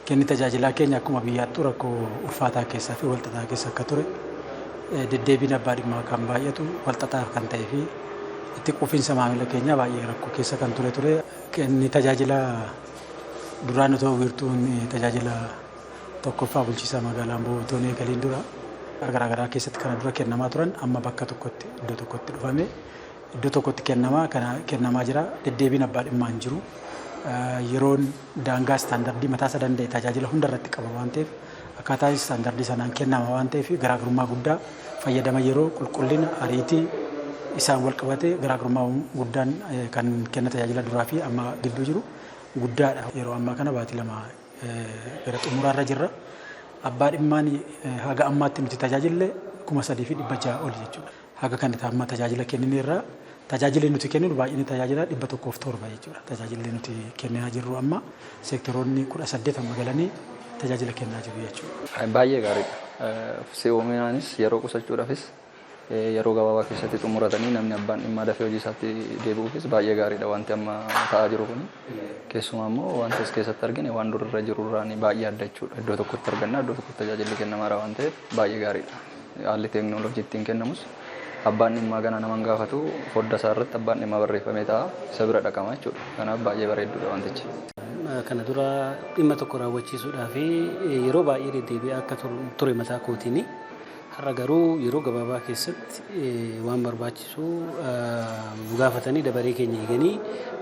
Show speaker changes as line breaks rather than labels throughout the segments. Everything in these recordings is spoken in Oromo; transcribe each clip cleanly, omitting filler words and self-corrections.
Kenni tajaajilaa keenya akkuma biyyaattuu rakkoo ulfaataa keessaa fi walxaxaa keessa akka ture, deddeebiin abbaa dhimmaa kan baay'atu, walxaxaa kan ta'ee fi itti quufinsa maamila keenyaa baay'ee rakkoo keessa kan ture ture. Kenni tajaajila duraan otoo wiirtuun tajaajila tokkoffaa bulchiinsa magaalaa Amboo otoo hin eegaliin dura garaagaraa keessatti kana dura kennamaa turan amma bakka tokkotti, iddoo tokkotti dhufame, iddoo tokkotti kennamaa kana kennamaa jira. Deddeebiin abbaa dhimmaa hin jiru. Yeroon daangaa istaandardii mataa isaa danda'e tajaajila hunda irratti qaba waan ta'eef, akkaataa istaandardii sanaan kennama waan ta'eef, garaagarummaa guddaa fayyadama yeroo, qulqullina, ariitii isaan wal qabate garaagarummaa guddaan kan kenna tajaajila duraa fi amma gidduu jiru guddaadha. Yeroo ammaa kana baatii 2 gara xumuraarra jirra. Abbaa dhimmaan haga ammaatti nuti tajaajille 3,600 oli jechuudha. Haga kana amma tajaajila kennineerra. Tajaajilli nuti kenninu baay'inni tajaajilaa 107 jechuudha. Tajaajilli nuti kennaa jirru amma seektoroonni 18 amma galanii tajaajila kennaa jiru jechuudha.
Baay'ee gaariidha. Si'oominaanis yeroo qusachuudhaafis, yeroo gabaabaa keessatti xumuratanii namni abbaan dhimmaa dafee hojii isaatti deebi'uufis baay'ee gaariidha wanti amma ta'aa jiru kun. Keessumaa immoo wanti as keessatti argine waan durarra jirurraan baay'ee adda jechuudha. Iddoo tokkotti arganna, iddoo tokkotti tajaajilli kennamaadha waan ta'eef baay'ee gaariidha. Haalli teekinooloojii ittiin kennamus abbaan dhimmaa gana naman gaafatu, fodda isaa irratti abbaan dhimmaa barreeffamee ta'a, isa bira dhaqama jechuudha. Kanaaf baay'ee bareedduudha wantichi.
Kana dura dhimma tokko raawwachiisuudhaaf yeroo baay'ee deddeebi'aa akka ture mataa kootiini. Har'a garuu yeroo gabaabaa keessatti waan barbaachisu nu gaafatanii, dabaree keenya eeganii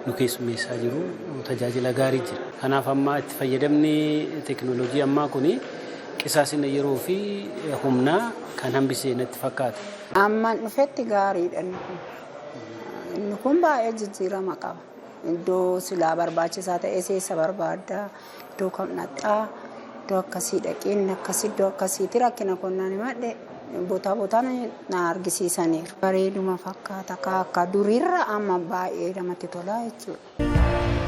nu keessummeessaa jiru. Tajaajila gaarii jira. Kanaaf amma itti fayyadamni teekinooloojii ammaa kuni qisaasina yeroo fi humnaa kan hambise natti fakkaata.
Amman dhufetti gaariidha inni kun. Inni kun baay'ee jijjiirama qaba. Iddoo silaa barbaachisaa ta'e seessa barbaadda. Iddoo kam dhaqxaa? Iddoo akkasii dhaqee, inni akkasii iddoo akkasiiti rakkina konnaan himadhe botaa botaan na argisiisaniiru. Bareeduma fakkaata, akka duriirra amma baay'ee namatti tola jechuudha.